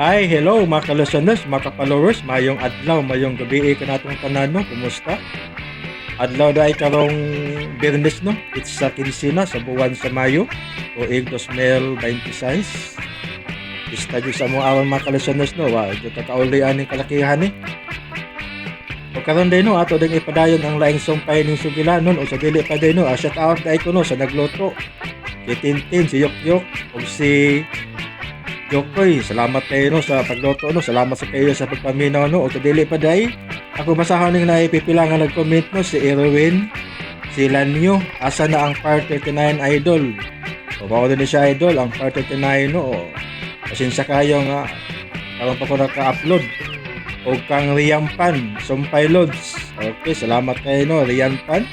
Ay, hello mga ka-listeners, mga ka-followers, mayong adlaw, mayong gabi kanatong tanan, no? Kumusta? Adlaw dai karong Biyernes, no? It's sa 15 sa buwan sa Mayo, tuig 2026. Pista jud sa mga aron mga ka-listeners, no? Wa jud kakauli aning kalakihan ni. O karon day, no, ato ding ipadayon ang laing sumpay ning sugilanon o sa dili pa day, no, shout out day ko, no, sa nagluto. Si Tintin, si Yokyok, ug si Jokoy, salamat kayo, no, sa pagluto, no. Salamat sa kayo sa pagpaminaw, no. O sa dili pa day, ako basahan ning naipipila nga nag-comment, no, si Erwin, si Lanyo, asa na ang part 39, idol? O mao din siya, idol, ang part 39, no. O, pasensya kayo nga karon pa ko naka-upload. O kang Rian Pan, Sumpay Lods. Okay, salamat kayo, no, Rian Pan.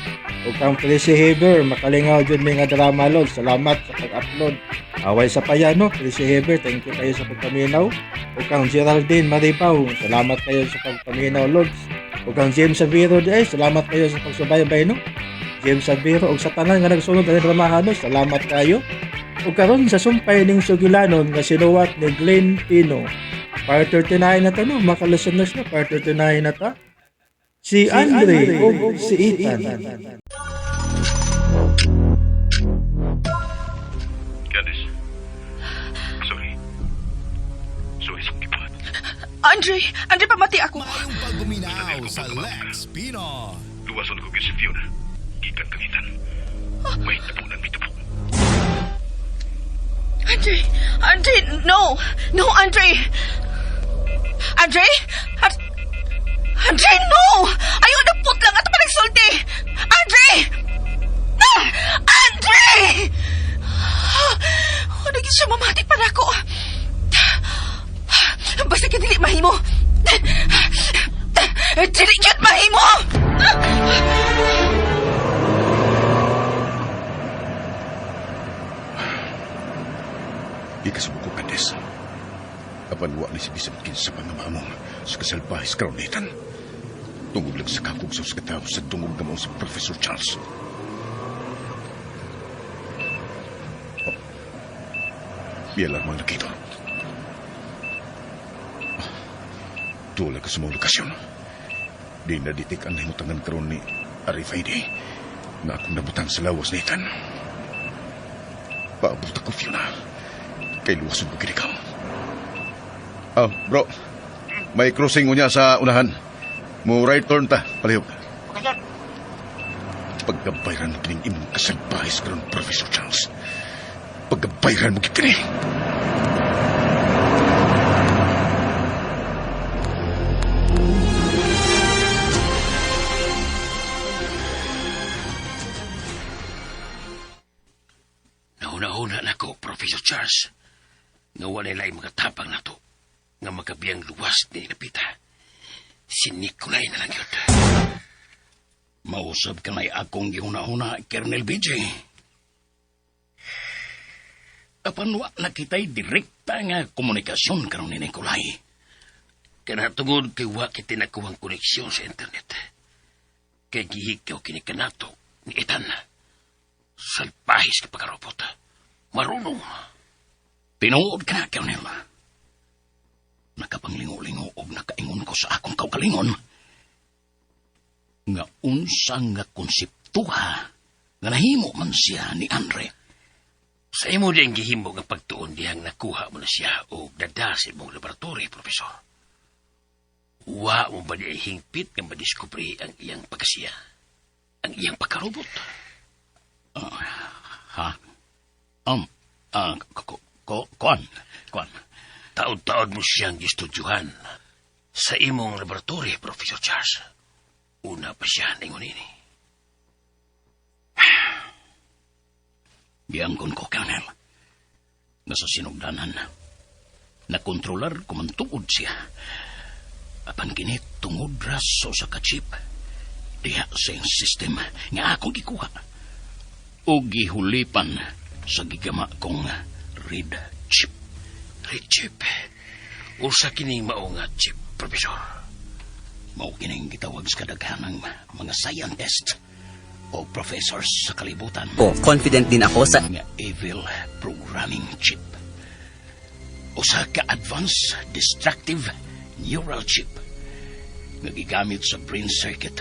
O kang Tracy Heber, makalingaw jud mi nga drama, Lods. Salamat sa pag-upload. Away sa paya, no, Tracy Heber, thank you kayo sa pagpaminaw. O kang Geraldine Maribaw, salamat kayo sa pagpaminaw, Lods. O kang James Sabiro di ay, salamat kayo sa pagsubaybay, no. James Sabiro, og sa tanan nga nagsunod ani dramahan, no, salamat kayo. O karon sa sumpay ning sugilanon nga sinuwat ni Glenn Pino. Part 39 na ta, no, mga listeners, no, part 39 na ta. Si Andre o si Ethan. Candice. Sorry. Sorry sa gibuhat. Andre, Andre, pamati ako. Maayong pagbuminaw sa Lex Pino. Luwason ko gyud si Fiona. Gikan kang Ethan. May tapunan may tapo. Andre, Andre, no. No, Andre. Andre? Andre, no! Ayaw na put lang ato pa nagsulti. Andre! Ah! Andre! Oh, naging siya mamati pa nako. Basta ka dili mahimo. Dili gyud mahimo! Ikasubo ko, Candice. Apan wa ni si bisan kinsa pa nga maamong sa kasalbahis karon ni Ethan. Tungod lang sa kakugsaw sa katao sa dungog nga mao si Professor Charles. Oh. May alarma ang locator. Dula ka sa mga lokasyon. Di na ditik ang nahimutangan karon ni RFID nga akong nabutang sa lawas ni Ethan. Paabot ako, Fiona. Kay luwason ko gid ikaw. Oh, bro. May crossing unya sa unahan. Mo right turn ta, palihog. Okay, sir. Pagkabayran kining imong kasalbahis karon, Professor Charles. Pagkabayran mo gid kini. Nahuna-huna na ko, Professor Charles, nga wala lay makatapang nato, nga makabiyang luwas ni Lapita. Si Nicolay na lang yun. Mausab ka na'y akong gihuna-huna, Colonel BJ. Apan wa na kita'y direkta nga komunikasyon karon ni Nicolay. Kana tungod kay wa kita nakuhang koneksyon sa internet. Kay gihikaw kini kanato ni Ethan. Salpahis ka pagkarobot. Marunong. Tinuod ka na, Colonel. Nakapanglingo-lingo og nakaingon ko sa akong kaugalingon nga unsa nga konseptuha nga nahimo man siya ni Andre. Sa imo din gihimo nga pagtuon dihang nakuha mo na siya og dada sa imong laboratory, Profesor. Wa mo ba di ay hingpit nga madiskubre ang iyang pagkasiya? Ang iyang pagkarobot? Ha? Kuan, kuan. Taod-taod mo siyang gistudyuhan sa imong laboratory, Professor Charles. Una pa siya ningon ini. Giangkon ko, Colonel, nga sa sinugdanan, nakontrolar ko man tuod siya. Apan kini tungod ra sa usa ka chip, diha sa iyang system nga ako gikuha. O gihulipan sa gigama kong red chip. Red chip? Usa kining mao nga chip, Professor? Mao kining gitawag sa kadaghanang mga scientist o professors sa kalibutan. Ko, confident din ako sa nga evil programming chip. Usa ka advanced destructive neural chip nga gigamit sa brain circuit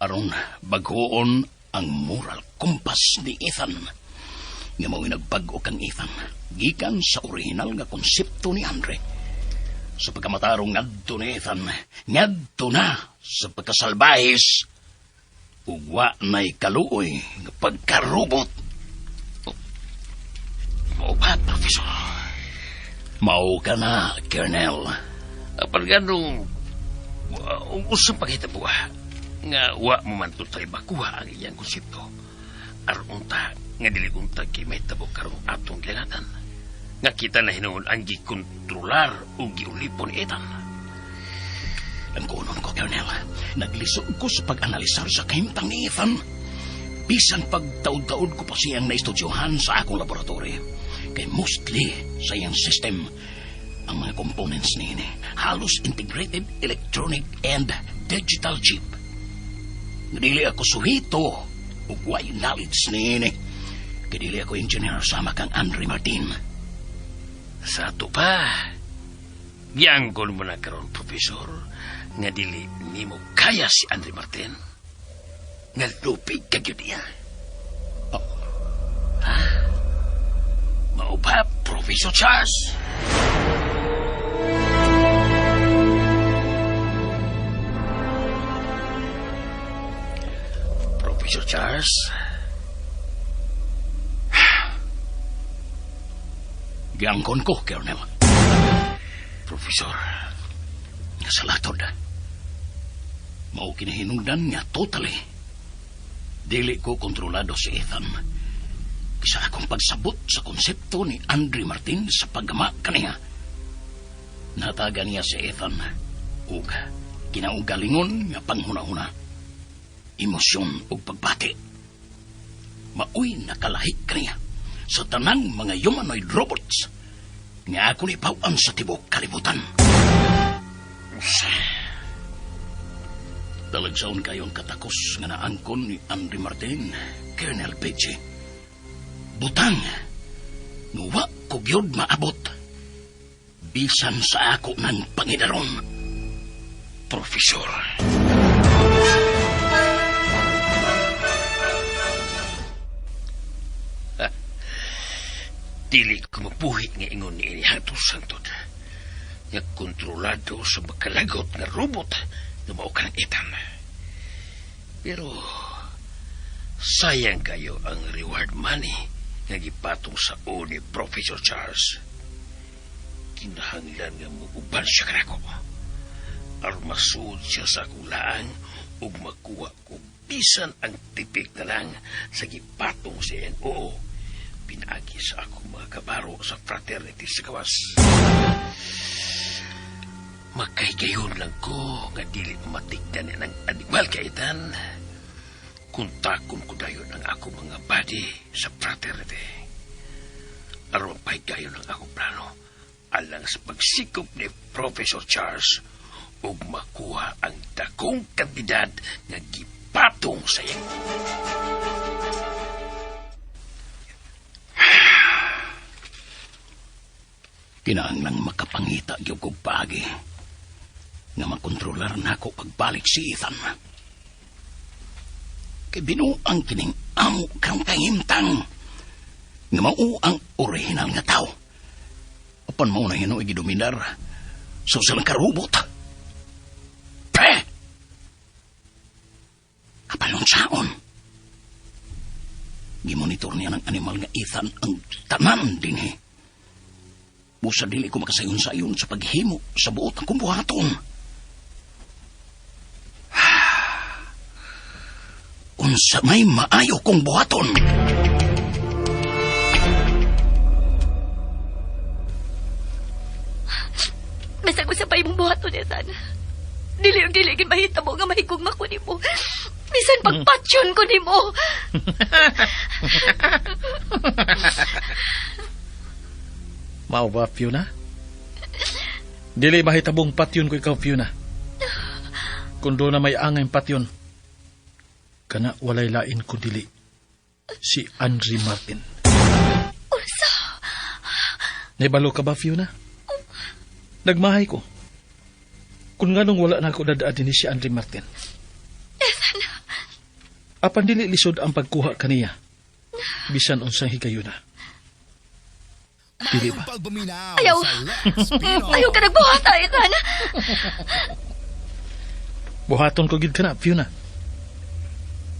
aron bag-oon ang moral compass ni Ethan nga mao'y nagbag-o kang Ethan gikan sa orihinal nga konsepto ni Andre. Sa pagkamatarong ngadto ni Ethan, ngadto na sa pagkasalbahis ug wa na'y kaluoy nga pagkarobot. Mao ba, Professor? Mao ka na, Colonel. Apan ganong unsa paghitabo nga wa mo man tutay makuha ang iyang konsepto. Aron unta nga dili unta kay mahitabo karong atong gilangatan. Nga kita na hinuon ang gikontrolar o giulipon ni Ethan. Ang kunon ko, Colonel, naglisod ko sa pag-analisar sa kahimtang ni Ethan. Bisan pagtaod-taod ko pa siyang naistudyohan sa akong laboratory. Kay mostly sa iyang system, ang mga components niini halos integrated electronic and digital chip. Dili ako suhito ug way knowledge niini. Kay dili ako engineer sama kang Andre Martin. Sa ato pa, giangkon mo na karon, Professor, nga dili nimo kaya si Andre Martin. Nga lupig ka gyud niya. Oh. Ha? Mao ba, Professor Charles? Professor Charles? Giangkon ko, Colonel. Professor. Nga sa latod, mao kinahinungdan nga totally dili ko kontrolado si Ethan. Sa akong pagsabot sa konsepto ni Andre Martin sa paggama kaniya. Nataga niya si Ethan ug kinaugalingon nga panghuna-huna, emosyon ug pagbati. Maoy nakalahik kaniya sa tanang mga humanoid robots nga ako nipawan sa tibok kalibutan. Talagsaon kayong katakos nga naangkon ni Andre Martin, Colonel Peche. Butang, nuwa ko gyud maabot. Bisan sa ako ng pangidaron. Profesor. Dili ko mabuhi nga ingon ni ini hangtod santod. Nga kontrolado sa makalagot nga robot nga mao ka ng Ethan. Pero sayang kayo ang reward money nga gipatong sa o ni Professor Charles. Kinahanglan nga muuban siya kanako. Aron masuod siya sa akong laang ug makuha ko bisan ang tipik na lang sa gipatong sa iyang oo. Pinaagi sa akong mga kabaro sa fraternity sa gawas. Makahigayon lang ko nga dili matigdan ng animal kaitan. Kuntakon ko dayon ang akong mga body sa fraternity. Aron pahigayon ang akong plano alang sa pagsikop ni Professor Charles ug makuha ang dakong kantidad nga gipatong sa iyang. Kinahanglang makapangita gyud kog paagi nga makontrolar nako pagbalik si Ethan. Kay binuang kining amo kang kahimtang nga mao ang orihinal nga tao. Apan mao na hinuoy gidominar sa usa lang ka robot. Pre! Apan unsaon? Gimonitor niya ng animal nga Ethan ang tanan dinhi. Busa dili ko makasayon-sayon sa paghimo sa buot ang kumbuhaton. Unsa may maayo kong buhaton? Bisag usa pa imong buhaton, Ethan. Dili ang dili gid mahitabo nga mahigugma ko nimo. Bisan pagpatyon ko nimo. Mao ba, Fiona? Dili mahitabong patyon ko ikaw, Fiona. Kung doon na may angay patyon, kana walay lain kun dili si Andre Martin. Unsa? Naibalo ka ba, Fiona? Nagmahay ko. Kung nganong wala na ako dadaan din si Andre Martin. Ethan, Apan dili lisod ang pagkuha kaniya. Bisan unsang higayuna. Dili ba? Maayong pagpaminaw Ayaw. sa Lex Pinoy. ayaw ka nagbuhata, Ethan. Buhaton ko gid ka na, Fiona.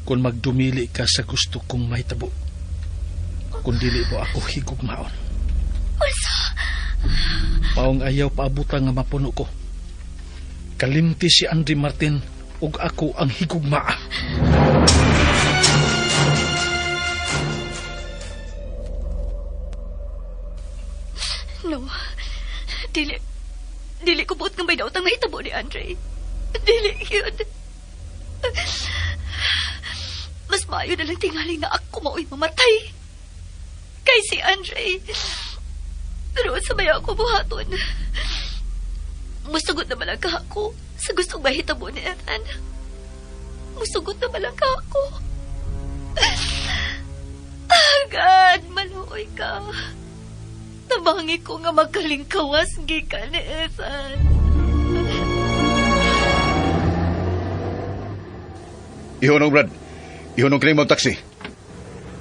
Kung magdumili ka sa gusto kong mahitabo. Kung dili mo ako higugmaon. Unsa? Paong ayaw paabutan nga mapuno ko. Kalimti si Andre Martin ug ako ang higugmaa. No. Dili. Dili ko buot nga may daot ang mahitabo ni Andre. Dili yun. Mas maayo na lang tingali nga ako mao'y mamatay. Kay si Andre. Pero sa maya ako buhaton. Musugot na malangka ako sa gustong mahitabo ni Ethan. Musugot na malangka ako. Ah, God, maluoy ka. Tabangi ko nga magkalingkawas gikan ni Ethan. Ihonong, Brad. Ihonong kini mo taxi.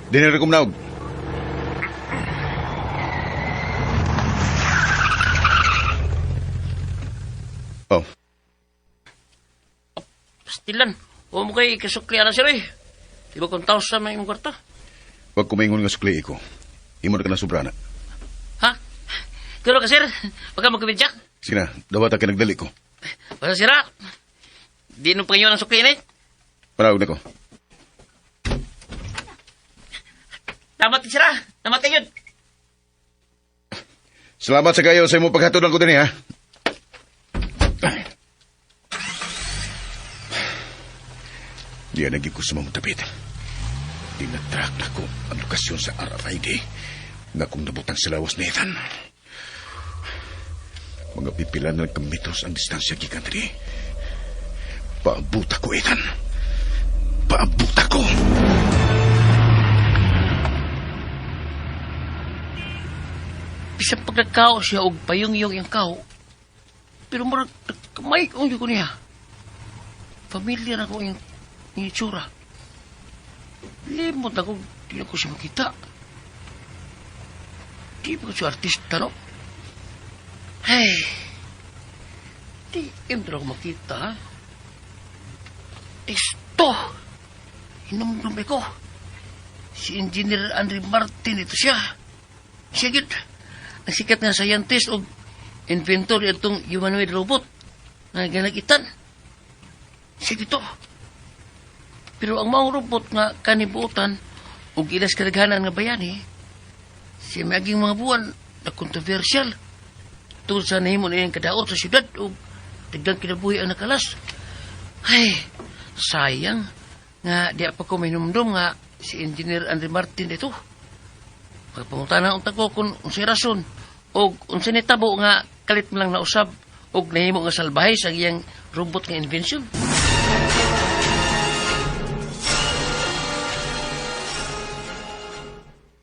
Dinere ko manaog. Oh, Pastilan, huwag mo kay kasukli na sir eh. Di ba kung taos sa may imong kwarta? wag kumingon nga sukli ko. Imo na ka na sobrana. Ha? Pero ka sir, baka magkabidyak. Sige na, dawat ang kinagdali ko. Basta sira. Di nung pangayon ang sukli na eh. Panawag na ko. Namatay sira. Namatay yun. Salamat sa kayo sa imong paghatod lang ko dinhi ha. Diyan naging ko sa mamutapit. Tinatrack na ko ang lokasyon sa RFID na kung nabutang sa lawas ni Ethan. Mga pipila na lang metros ang distansya gikan diri. Paabuta ko, Ethan. Paabuta ko. Bisan pag nagkao siya og payong-yung iyang kao. Pero murag nagkamay ko ko niya. Familiar ako iyang iyang itsura. Limot ako, di ako siya makita. Di ba ko siya artista, no? Hey, di intro ako makita, ha? Esto! Hinumdumi ko. Si Engineer Andre Martin, ito siya. Siya gyud. Ang sikat nga scientist o inventor itong humanoid robot na ganagitan. Siya gito. Pero ang mga robot nga kanibuotan o ilas kadaghanan nga bayani, siya maging mga buwan na kontrobersyal tungkol sa nahimo niyang kadaot sa syudad o dagdag kinabuhi ang nakalas. Ay, sayang nga di pa ko minumdum nga si Engineer Andre Martin ito. Pagpangutana unta ko kung unsay rason og unsay nitabo nga kalit man lang nausab og nahimo nga salbahe sa iyang robot nga invention.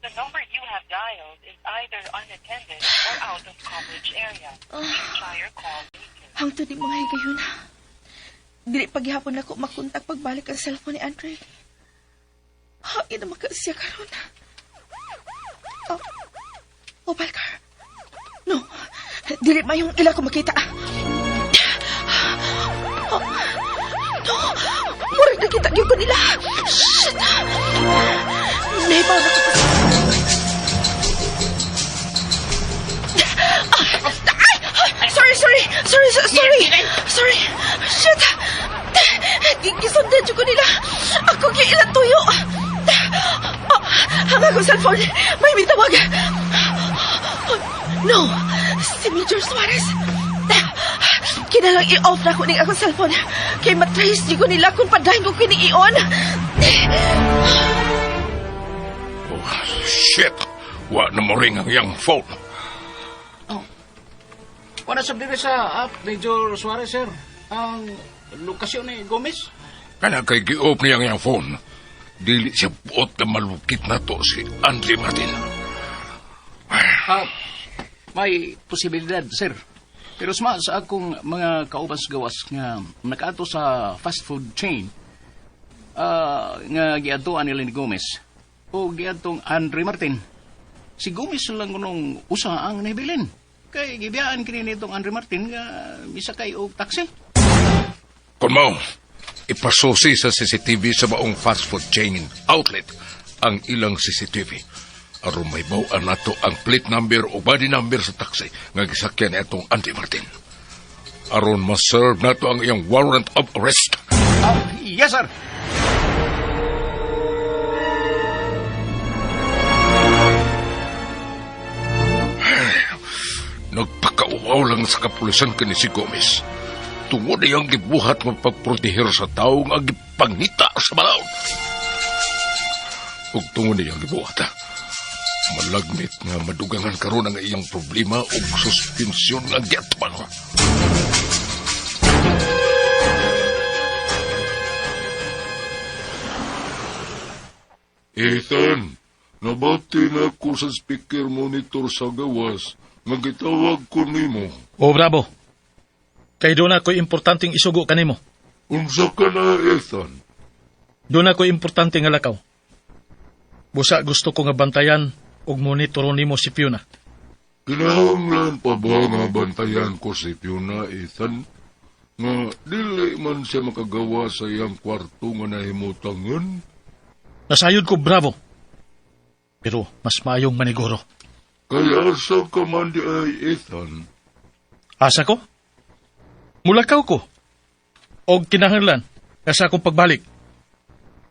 The number you have dialed is either unattended or out of coverage area. Please try your call later. Hangtod ni mga higayon. Dili paghihapon nako makontak pagbalik ang cellphone ni Andre. Hain na maka siya karon. Oh, mobile car. No, dili mayong ila ko makita. Oh, no, murag nakita gyud ko nila. Shit. Nahibaw na ko. Ay! Sorry, sorry! Sorry, sorry! Sorry! Shit! Gisundan ko nila! Ako kay ilang tuyo! Oh, ang akong cellphone! May mitawag! Oh, no! Si Major Suarez! Kinalang i-off na ko ning akong cellphone. Kay matrace di ko nila kung padahin ko kini i-on. Oh, shit. Wa na mo ring ang iyang phone. Wala sa diri sa app, Major Suarez, sir. Ang lokasyon ni Gomez. Kana kay gi-off niya ang iyang phone. Dili siya buot na malukit na to si Andre Martin. Ah, May posibilidad, sir. Pero suma sa akong mga kauban sa gawas nga nakaadto sa fast food chain nga giadtoan nila ni Gomez o giadtong Andre Martin. Si Gomez lang kunong usa ang nahibilin. Kay gibiyaan kini nitong Andre Martin nga misakay og taxi. Kung mao, ipasusi sa CCTV sa maong fast food chain outlet ang ilang CCTV. Aron may bawaan nato ang plate number o body number sa taxi nga gisakyan ni atong Andy Martin. Aron ma-serve nato ang iyang warrant of arrest. Yes, sir. Nagpakauaw lang sa kapulisan kani si Gomez. Tungod iyang gibuhat nga pagprotehir sa tawo nga gipangita sa balaod. Ug tungod iyang gibuhat, malagmit nga madugangan karon ang iyang problema ug suspensyon nga giatubang. Ethan, nabati na ko sa speaker monitor sa gawas nga gitawag ko nimo. Oh, bravo. Kay doon ako'y importanteng isugo kanimo. Unsa ka na, Ethan? Doon ako'y importante nga lakaw. Busa gusto ko nga bantayan ug monitoro nimo si Fiona. Kinahanglan pa ba nga bantayan ko si Fiona, Ethan? Nga dili man siya makagawa sa iyang kwarto nga nahimutangan? Nasayod ko bravo. Pero mas maayong maniguro. Kaya asa ka man di ay, Ethan? Asa ko? Mulakaw ko. Og kinahanglan nga sa akong pagbalik.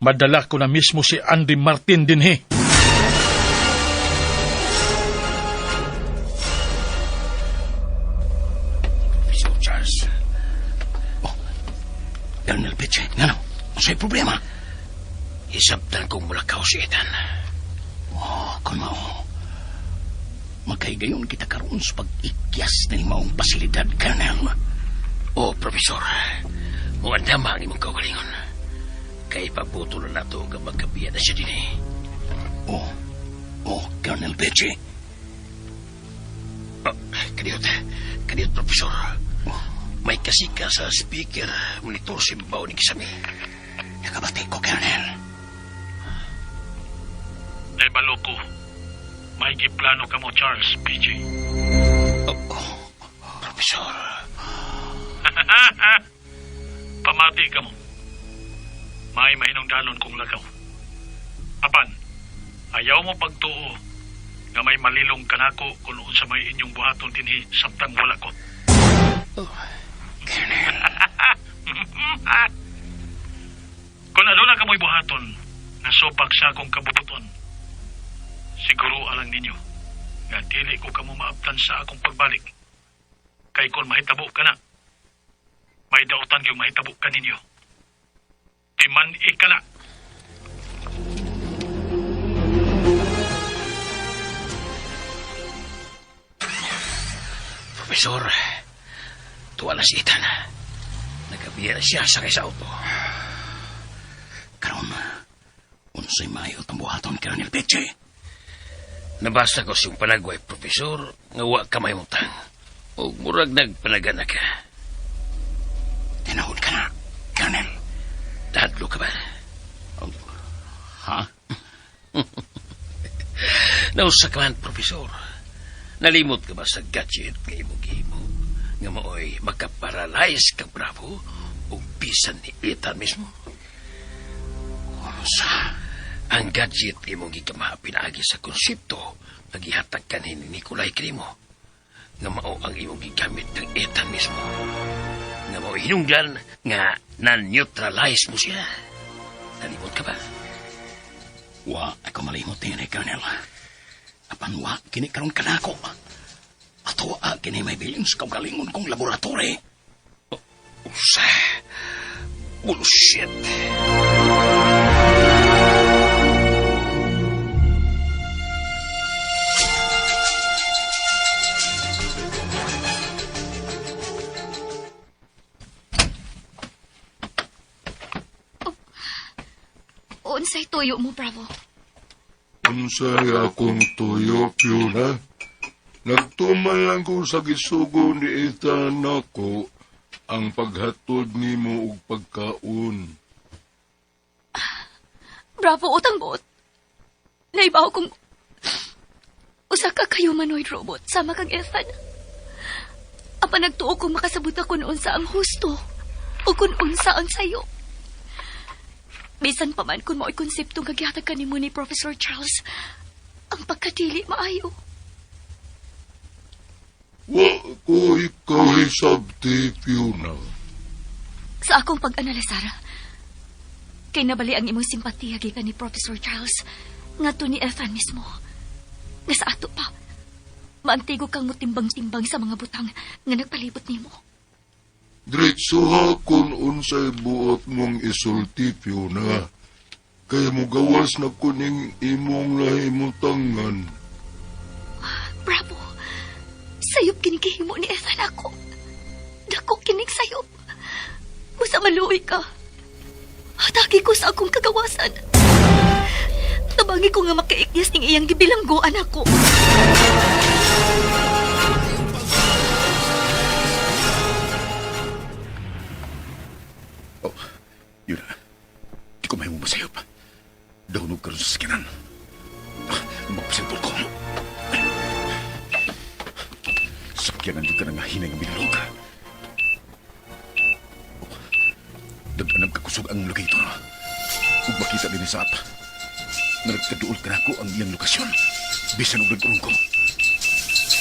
Madala ko na mismo si Andy Martin dinhi. Professor Charles. Oh, Colonel Peche, ngano? Unsay problema? Isabtan kong mulakaw si Ethan. Oh, kung mao. Magkaigayon kita karon sa pag-ikyas ng maong pasilidad, Colonel. Oh, Profesor. Muandama ang imong kaugalingon. Kay pabuto na nato nga magkabiya na siya din eh. Oh, Colonel Peche. Oh, kadiyot. Kadiyot, Profesor. May kasika sa speaker monitor sa ibabaw ni Kisame. Nakabati ko, Colonel. Naibalo ko. May giplano ka mo, Charles, PJ. Oh, Profesor. Pamati ka mo. May mahinungdanon kong lakaw. Apan, ayaw mo pagtuo nga may malilong kanako kung unsa may inyong buhaton dinhi samtang wala ko. Oh, Colonel. Kung aduna kamoy buhaton, nasupak sa akong kabubuton. Siguro alang ninyo nga dili ko kamo maabtan sa akong pagbalik. Kay kung mahitabo ka na, may dautan yung mahitabo ka ninyo. Di man ikala. Profesor, tuwa na si Ethan. Nagabiya na siya sakay sa auto. Karon, unsay maayo tang buhaton, Colonel Peche? Nabasa ko siyang panagway, Profesor, nga wa ka mahimutang. O murag nagpanagana ka. Tinahod ka na, Colonel. Dadlo ka ba? Oh, ha? Nausa ka man, Profesor. Nalimot ka ba sa gadget nga imong gihimo? Nga maoy makaparalyze ka, bravo, o bisan ni Ethan mismo. Unsa? Ang gadget nga imong gikama pinaagi sa konsepto nga gihatag kanhi ni Nikolai kanimo. Nga mao ang imong gigamit ng Ethan mismo. Nga mao hinungdan nga na-neutralize mo siya. Nalimot ka ba? Wa ako malimot ni Colonel. Apan wa kini karon kanako. Ato a kini may bilin sa kaugalingon kong laboratory. Usa. Bullshit. Unsay tuyo mo, Bravo? Unsay akong tuyo, Fiona? Nagtuman lang ko sa gisugo ni Ethan nako ang paghatod nimo og pagkaon. Bravo, utang bot. Naibaw kong usa ka ka humanoid robot sama kang Ethan. Apan nagtuo kong makasabot ako kung unsa ang husto o kung unsa ang sayo. Bisan pa man kung mao'y konsepto nga gihatag kanimo ni Professor Charles, ang pagkadili maayo. Wa ko'y kahisabti, Fiona. Sa akong pag-analisara, kay nabali ang imong simpatiya gikan ni Professor Charles ngadto ni Ethan mismo. Nga sa ato pa, maantigo kang mutimbang-timbang sa mga butang nga nagpalibot nimo. Diretsuha kung unsay buot mong isulti, Fiona. Kay mugawas na kuning imong nahimutangan. Bravo! Sayop kini gihimo ni Ethan ako. Dako kining sayop. Busa maluoy ka. Hatagi ko sa akong kagawasan. Tabangi ko nga makaikyas ning iyang gibilanggoan ako. Oh, yun na. Di ko mahimo masayop. Dahunog karon sa sakyanan. Ah, magpasipol ko. Sakyanan yun ka na nga hinay nga binalog. Oh, dag-anam kakusog ang locator. Ug makita din sa app. Nga nagkaduol ka nako ang iyang lokasyon. Bisan og nag-urong ko.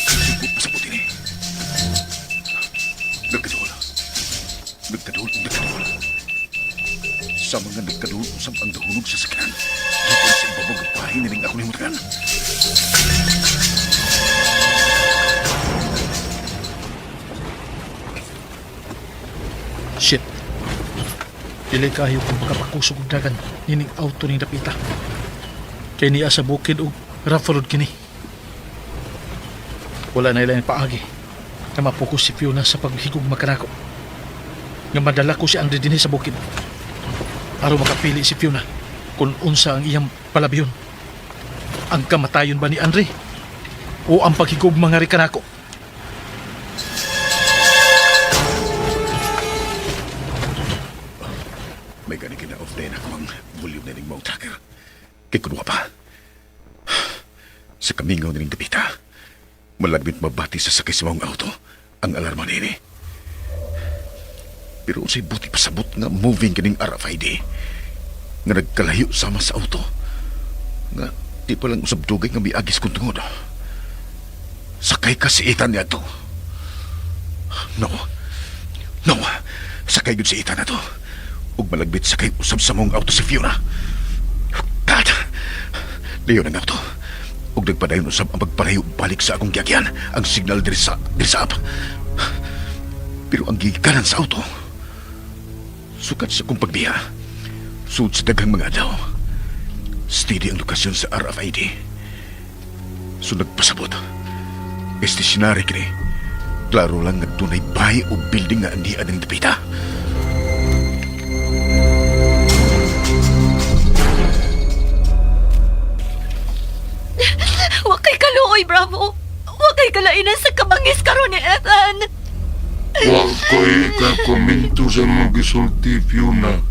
Sugod pa sa puti ni. Nagkaduol. Nagkaduol ug nagkaduol. Sa mga nagkaduol usab ang dahunog sa sakyanan. Gikan sa ibabaw ng bahay niling ako nahimutagan. Shit. Dili kayo kung makapakusog og dagan nining auto ning dapita. Kay niya sa bukid og rough road kini. Wala na ilang paagi na mapokus si Fiona sa paghigugma kanako. Nga madala ko si Andre dinhi sa bukid. Aron makapili si Fiona kung unsa ang iyang palabiyon. Ang kamatayon ba ni Andre? O ang paghigugma nga ri kanako? May gani kina off din ako ang volume na ning mong tracker. Kay kunwa pa. Sa kamingaw na ning dapita, malagbit mabati sa sakay sa maong auto ang alarma nini. Pero unsay buti pasabot nga moving kining RFID nga nagkalayo sama sa auto nga di pa lang usab dugay nga miagis kung tungod. Sakay ka si Ethan niadto. No. No. Sakay gud si Ethan ato. Ug malagbit sakay usab sa mong auto si Fiona. God! Layo ng auto. Ug nagpadayon usab ang pagpalayo balik sa akong giagyan ang signal diri sa app. Pero ang gigikanan sa auto, sukat sa akong pagbiya, sud sa daghang mga adlaw, steady ang lokasyon sa RFID. So nagpasabot. Stationary kini. Klaro lang nga dunay bahay o building nga andian ng dapita. Wa kay kaluoy, Bravo. Wa kay kalainan sa kabangis karon ni Ethan. Wa ko'y kakomento sa mga gisulti, Fiona.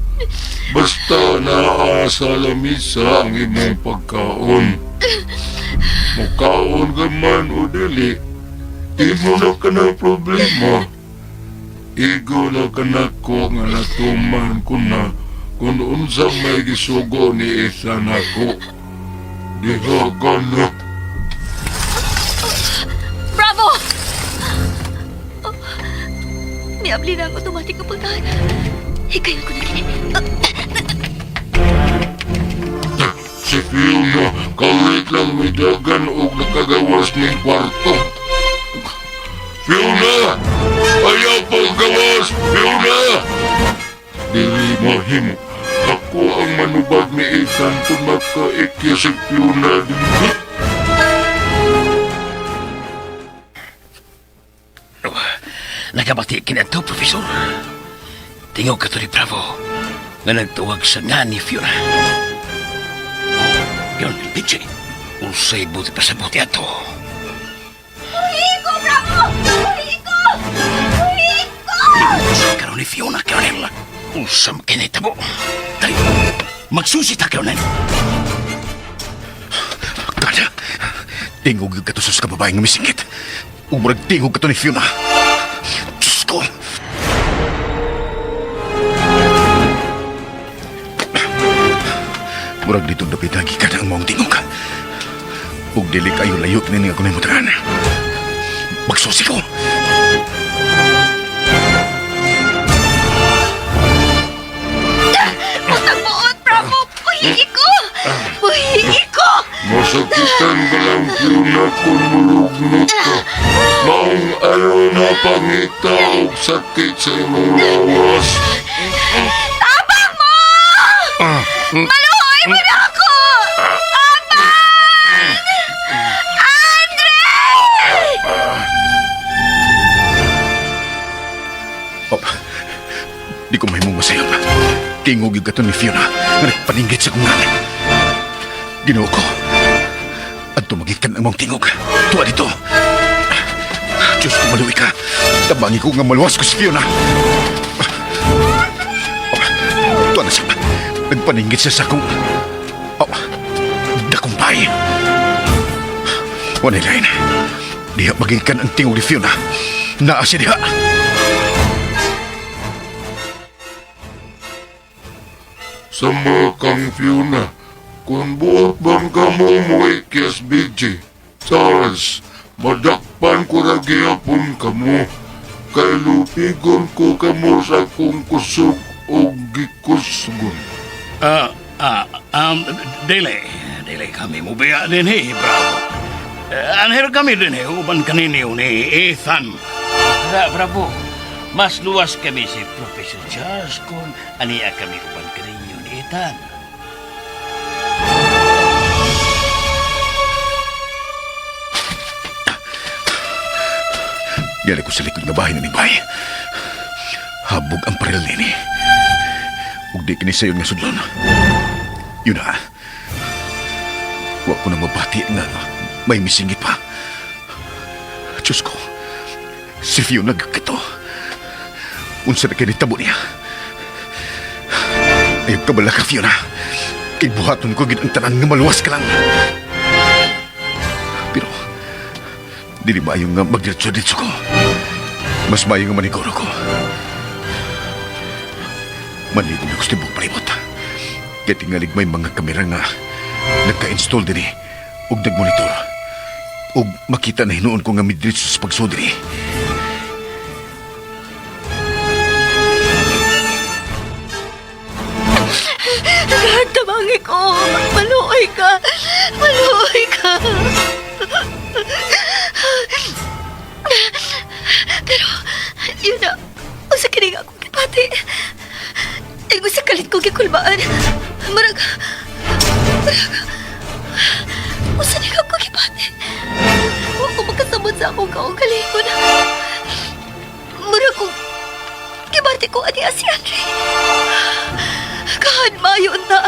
Basta naa sa lamisa ang imong pagkaon. Mukaon ka man o dili, imo na ka ng problema. Igo na ka na ko nga natuman ko na kung unsa may gisugo ni Ethan ako. Diha ka na. Bravo! Oh, miabli na ang automatic nga pagtahan. Hikayon ko na kini. Si Fiona, kawit lang may dagan og nakagawas ning kwarto. Fiona! Ayaw paggawas! Fiona! Dili mahimo. Ako ang manubag ni Ethan kung makaikya si Fiona dinhi. Oh, nakabati kini ato, Profesor. Tingog ka to ni Bravo nga nagtuwag sa nga ni Fiona. Oh, yun, bitche. Unsay buti pa sa buti ato. Buhi ko! Karon ni Fiona, Colonel. Usam kinitabo. Dali, magsusi ta, Colonel. Kada, tingog yung katusos ka babae nga misingit. Umurag tingog ka to ni Fiona. Diyos ko! Murag dito dapit ang gikan ang maong tingog. Ug dili kayo layo kini nga ako na. Magsusi ko! Pagbuot, Bravo! Buhi ko! Buhi ko! Masakitan ka lang, Fiona, kung mulugnot ka. Maong ayaw na pangita og sakit sa imong lawas. Tabang mo! Maluhoy mo na ako! Abang! Andre! Oh, di ko mahimong masayop. Tingog yung kato ni Fiona nga nagpaninggit sa kong ngalan. Ginoo ko. At tumagikan ang mong tingog. Tuwa dito. Diyos ko, maluwi ka. Tabangi ko nga maluwas ko si Fiona. Oh, tuwa na siya. Nagpaninggit siya sa akong... Oh, dakumpay. Wala lain. Diha magikan ang tingog ni Fiona. Naa siya diha. Sama kang Fiona, kung buot bang kamo mo ikyas BJ, Charles, madakpan ko ra gihapon kamo. Kay lupigon ko kamo sa akong kusog og gikusgon. Ah, ah, um, dili. Dili kami mo biya din eh, Bravo. Anher kami din eh, uban kaninyo ni Ethan. Bravo. Mas luwas kami si Professor Charles kung aniya kami uban kaninyo ni Ethan. Diyala ko sa likod nga bahay na ni Bay. Habog ang paril nini. Ug di kini sayon nga sudlon. Yun na. Wa ko na mabati nga may misingit pa. Diyos ko, si Fiona nagkito. Unsa na kini tabo niya. Ayaw ka bala ka, Fiona. Kay buhaton ko gid ang tanan nga maluwas ka lang. Pero, dili maayo nga magdiretso-diretso ko. Mas maayo nga maniguro ko. Manigong ako sa tibok palibot. Kaya tingalig may mga kamera nga nagka-install diri ug nagmonitor. Ug makita na hinuon ko nga midiretso sa pagsuod diri. God, tabangi ko! Maluoy ka! Maluoy ka! Pero, yun na. Usa kini nga akong gipati. Ingon sa kalit ko gikulbaan. Marag... Marag... Usa ni ako gipati. Wa ko makasabot sa akong kaugalingon. Murag kong... Gibati ko ani si Andre. God, mayon ta.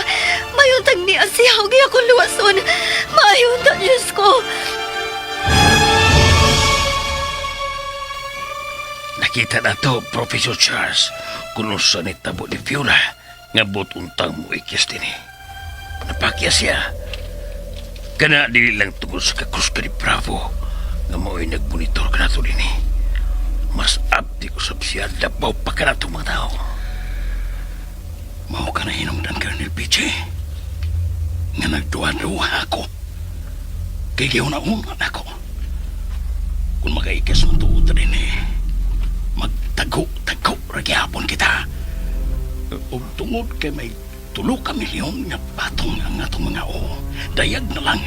Mayon tang niya siya. Huwag akong luwason. Mayon ta, Diyos ko. Nakita na to, Professor Charles, kung sa ni tabo ni Fiona, nga butuntang mo ikyas din eh. Napakya siya. Kana dili lang tungod sa kakus ka ni Bravo, nga mao'y nagmonitor ka na to din eh. Mas abdi ko sab siya, dabaw pa ka na itong mga tao. Mao ka na hinungdan, Colonel PJ. Nga nagduha-duha ako. Kay gihuna-una ako. Kung makaikas ng tuod rin eh, magtago-tago ra gihapon kita. Ug tungod kay may tulo ka milyon nga patong ang atong mga o, dayag na lang.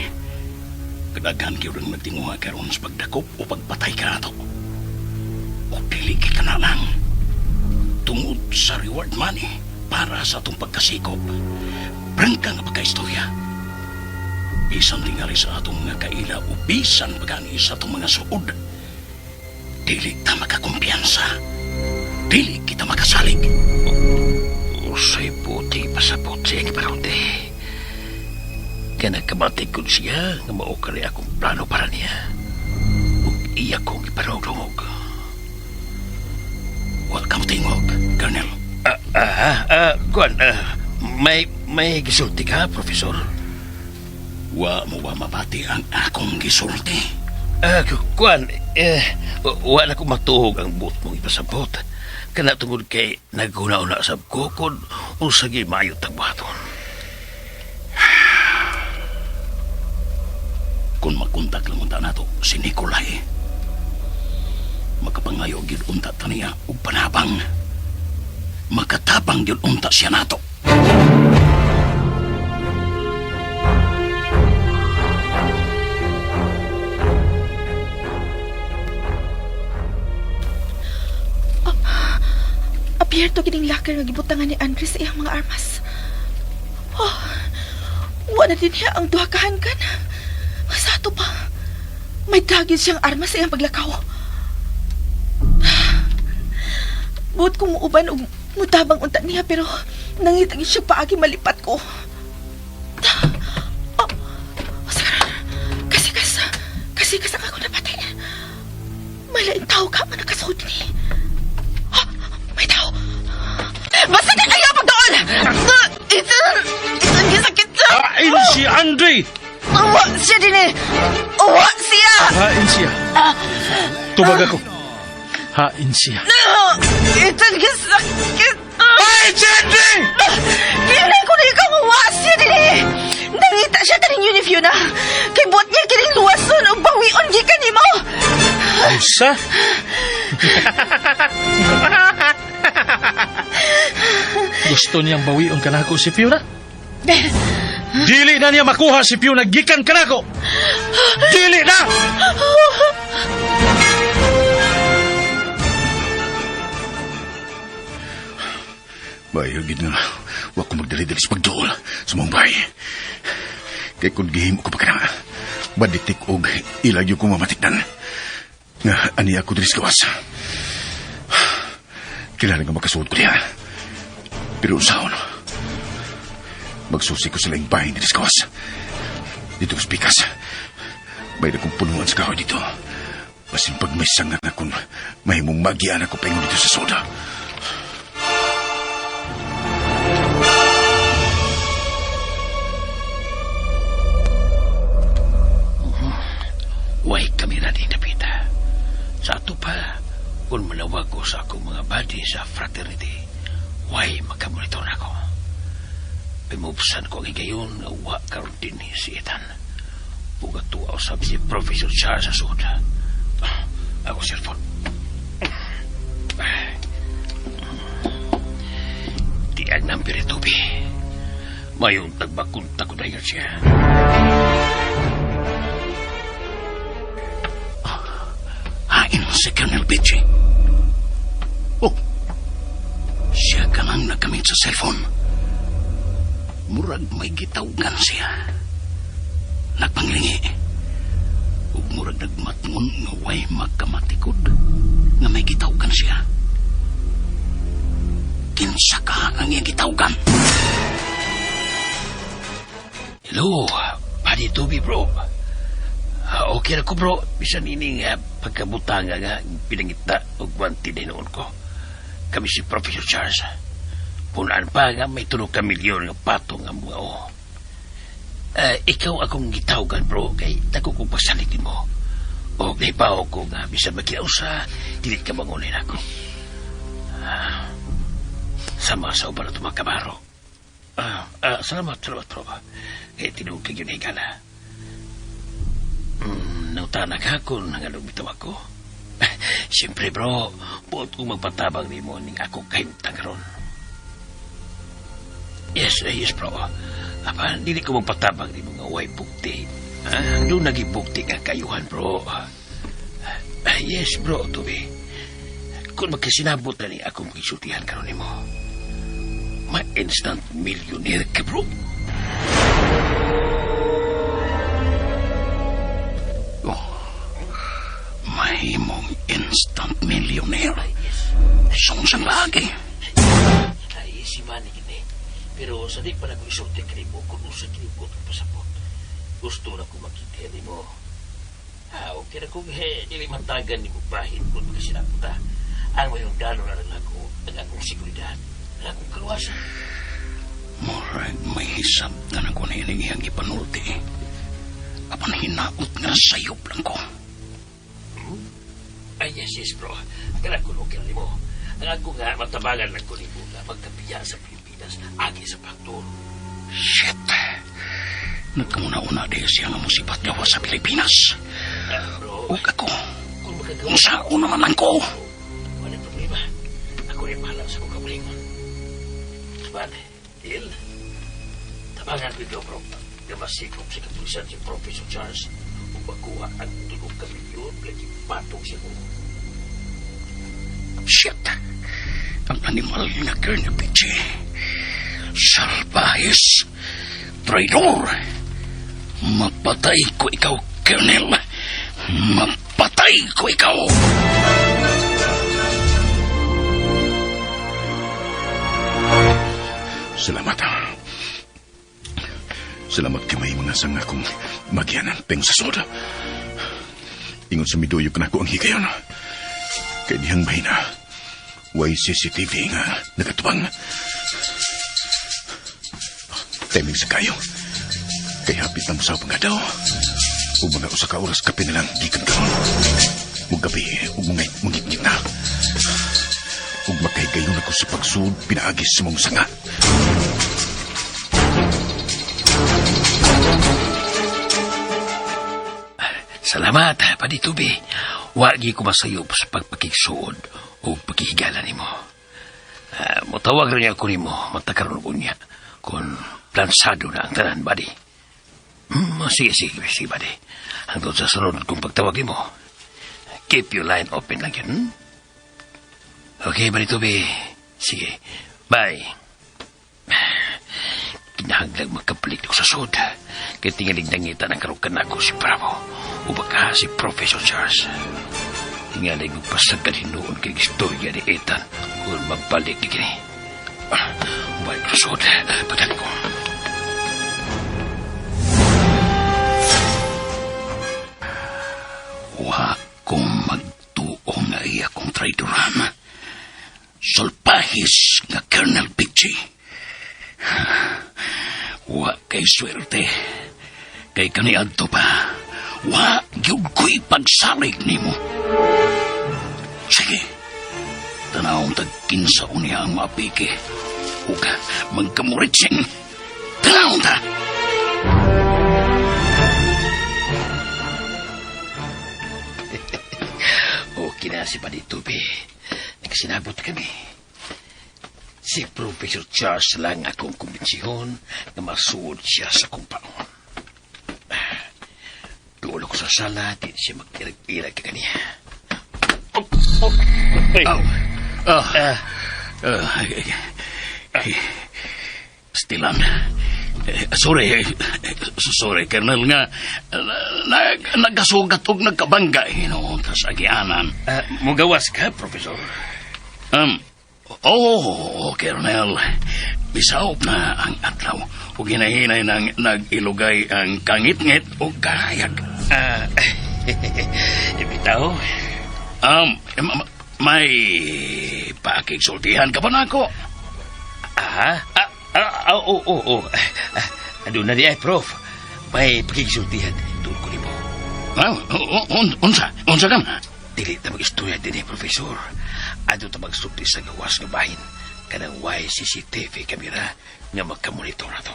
Kadaghan gyud ang nagtinguha karon sa pagdakop o pagpatay kanato. O dili kay kana lang. Tungod sa reward money para sa atong pagkasikop. Prangka nga pagkaistorya. Bisan tingali sa atong mga kaila o bisan pagani sa atong mga suod. Dili ta makakumpiyansa. Dili kita makasalig. Usay puti pasabot siya ang iparonde. Kaya nagkamati ko siya nga mao kari akong plano para niya. Ug iya kong ipanugdungog. Wa ka motingog, Colonel. Kuan, may gisulti ka, Profesor? Wa mo ba mabati ang akong gisulti? Kuan, wa na ko matuhog ang buot mong ipasabot. Kana tungod kay naghuna-una sab ko kung unsa gyud maayo tagbuhaton. Kung makontak lang unta nato si Nikolai, makapangayo gyud unta ta niya og panabang. Makatabang gyud unta siya nato. Apiyerto kining locker nga gibutangan ni Andres sa iyang mga armas. Oh, wa na din niya ang duha ka handgun. Sa ato pa, may dagit siyang armas sa iyang paglakaw. Buot kong muuban og mutabang unta niya pero nangita gyud siya paagi malipat ko. Oh, Oscar, kasikas, kasikas ang ako napati. May laing tao ka man nakasuod ni. Ah, may tao. Basta di ayaw pagdoon! Ethan! Ethan, gisakit sa... Hain si Andre! Uwa siya din eh! Uwa siya! Hain siya. Tubag ako. Hain siya. Ethan, gisakit! Hain si Andre! Pinay ko na ikaw uwa siya din eh! Nangita siya kaning ni Fiona. Kay buot niya kining luwason o bawion gikan nimo. Usa? Gusto niyang bawion kanako si Fiona? Dili na niya makuha si Fiona gikan kanako. Dili na! Bayo gid nga, wa ko magdali-dali sa pagduol sa mong bahay. Kay kung gihimo ko pa kana, baditik og ilagyo ko mamatikdan. Nga ani ako diri sa gawas. Kilala nga makasuod ko diha. Pero unsaon, magsusi ko sa laing bahay diri sa gawas. Dito ko sa pikas. May na kong punuan sa kahoy dito. Basin pag may sanga nga kung mahimong magian ako paingon dito sa soda. Way kamera din napita. Sa ato pa, kung malawag ko sa akong mga body sa fraternity, way makamonitor na ako. Pimubsan ko ang higayon nga wa karon din si Ethan. Bugat tuwa usab si Professor Charles sa sud. Ako cellphone. Di ang number ito, Toby. Mayong tagbakunta ko dayon siya. Hain si Colonel Beachy. Oh, siya ka nang nakamit sa cellphone. Murag may gitawgan siya. Nagpanglingi. Ug murag nagmatngon nga way magkamatikod nga may gitawgan siya. Kinsa ka ang iyang gitawgan? Hello, Buddy Toby, bro. Okay na ko, bro. Bisan ini nga pagkabutanga nga pinangita og guwanti din noon ko. Kami si Professor Charles. Punaan pa nga may tulo ka milyon nga patong ang mga o. Ikaw akong gitawgan, bro, kay dako kong pagsalig mo. O nahibaw ko nga bisan magkinausa, dili ka mangunin ako. Sama sa uban na kabaro. Salamat, salamat, bro. Kay tinuod kay yun higala. Nautana ka kung nangalog bitaw ako. Siyempre, bro, buot kong magpatabang nimo ning ako kahimtang karon. Yes, yes, bro. Apan, dili ko magpatabang nimo nga way bukti. Doon nagibukti nga kayuhan, bro. Yes, bro, Toby. Kung magkasinabot na ni akong gisultihan karon nimo, ma-instant millionaire ka, bro. Oh, mahimong instant millionaire. Sungsang bagay. Ay, si Manny gini. Pero sa di pa na ko isulti kanimo kung usa kini ko pasabot. Gusto na ko makita nimo. Okay na kung dili matagan nimo bahin kung magkasinabot ta. Ang mayong dalo na lang ako, ang akong seguridad, ang akong kaluwasan. Murag may hisabtan ako na ining iyang gipanulti. Apan hinaot nga sayop lang ko. Ay, yes, yes, bro. Kanang ko okay na nimo. Ang ako nga, matabangan lang ko nimo nga magkapiya sa Pilipinas, agi sa paktor. Shit! Nagkamuna-una di siya nga musibat gawa sa Pilipinas. Bro, Ug ako, kung makagawa unsa naman lang ko. wala problema. Ako rin bahala sa kong kabulingon. But, deal. Tabangan ko ikaw, bro. Nga masikop sa kapulisan si Professor Charles ug makuha ang tulo ka milyon nga gipatong siya ko. Shit! Ang animal nga Colonel Pichi. Salbahis! Traidor! Mapatay ko ikaw, Colonel. Mapatay ko ikaw! Salamat. Salamat kay may mga sanga kong magyanan peng sa soda. Ingon sa miduyog na ko ang higayon. Kay dihang mahina, way CCTV nga nakatubang. Timing sa kayo. Kay hapit na mo sa nga daw. Ug mga usa ka oras kape na lang gikan karon. Ug gabi, ug mga mangitngit na. Ug makahigayon ako sa pagsuod pinaagis sa mong sanga. Salamat, Padi Tubi. Wagi ko masayop sa pagpakigsuod o pagkihigala nimo. Motawag rin ako nimo, matakaroon ko niya, kung plansado na ang tanan, buddy. Sige, sige, sige, buddy. Hangtod sa sunod kung pagtawag mo. Keep your line open lang yun. Hmm? Okay, buddy Tubi. Sige, bye. Kinahanglang magkabalik ako sa sud. Kay tingalig nangita ng karukan ako si Bravo. O baka si Professor Charles. Tingalig magpasagad hinuon kay istorya ni Ethan kung mabalik ni kini. Balik sa sud. Pagdali ko. Wa ko magtuo nga iya kong traidoran. Solpahis nga Colonel Pichi. Wa kay swerte. Kay kaniadto pa. Wa gyud ko'y pagsalig nimo. Sige. Tanawong tag kinsa unya ang mapiki. Ug magkamuritsing. Tanawong ta! Okay na si Padi Tubi. Nagsinabot kami. Si Professor Charles lang akong kumbensihon na masuod siya sa kumpaon. Doon ako sa sala, di siya mag-irag-irag ka kaniya. Oh. Oh. Stilan. Sorry, sorry, Colonel nga. Nagkasugat og nagkabangga hinuon ta sa agianan. Mugawas ka, Professor? Oh, Colonel. Bisaop na ang adlaw. Ug hinahinay nang nag-ilugay ang kangitngit o kahayag. Bitaw. May pakigsultihan ka ba nako? Ah, oo, oo, oo. Doon na di ay, Prof. May pakigsultihan. Doon ko nimo. Ah, unsa? Unsa ka? Dili ta mag-istorya din eh, Professor. Adto ta magsulti sa gawas nga bahin. Kanang way CCTV camera nga magkamonitor na to.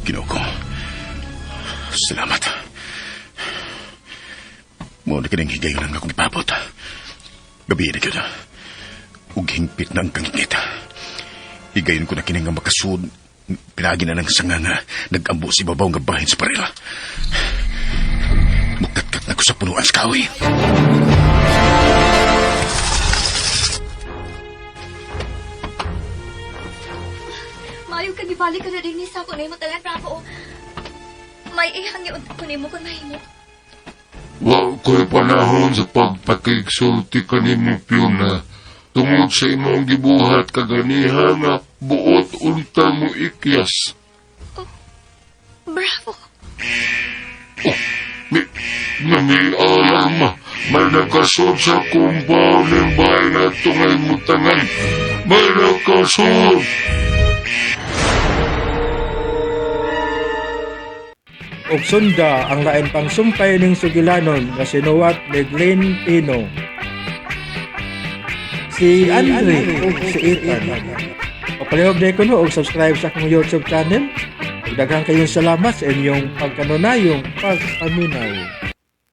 Ginoo ko. Salamat. Mao na kining higayon ang akong ipabot. Gabi na gyud. Ug hingpit na ang kangitngit. Higayon ko na kining nga makasud. Pinagi na ng sanga nga nag-ambo si babaw nga bahin sa parila. Mukatkat na ko sa punuan sa kahoy. Maayo ka gibalik ka na din sa ako na imo tanan, Bravo. May ihangyoon ko nimo kung mahimo. Wa ko'y panahon sa pagpakigsulti kanimo, Fiona. Tungod sa imong gibuhat kaganiha nga buot unta mo ikyas. Oh, Bravo. nga may alarma. May nakasod sa compound ng bahay na itong mutangan. May nakasod! Ug sunda ang lain pang sumpay ning sugilanon nga sinuwat ni Glenn Pino. Si Andre ug si Ethan. Papalihog day ko no og subscribe sa akong YouTube channel. Ug daghan kayong salamat sa inyong pagkanunayong pagpaminaw.